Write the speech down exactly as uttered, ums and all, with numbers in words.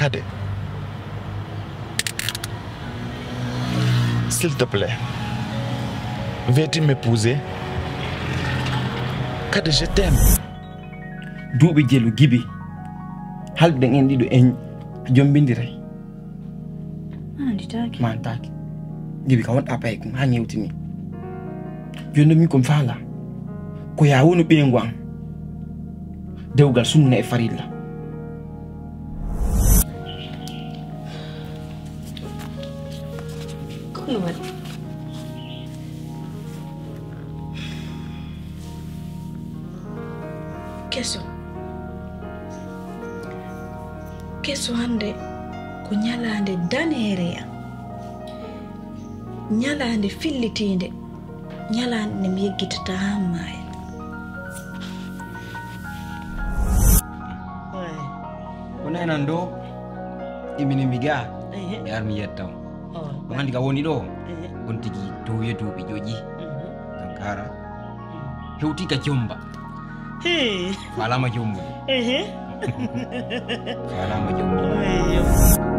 Kade, s'il te plaît, veux-tu m'épouser? Kade, je t'aime. Duuɓi jelu Gibi, halden en ɗiɗo en jombindiray. Anditaaki. Mantaaki. Gibi kam wonɗa pay kon haa ŋewtini. Jooni min kon faala ko yaa wonu ɓeyngu an. Dewgal sunna e farilla. Kono waɗi. Keso. Keso hannde ko ñalaande daneere yam. Ñalaande fillitiinde. Ñalaande nde mi yeggitataa haa maaya. Ko nenan ɗo imini mi ga mi ar mi yettam. Ɗum hannde ka woni ɗo on tigi towiye duuɓi joƴi. Kankara hewti ka jomba. Falama jombude. Falama jombude.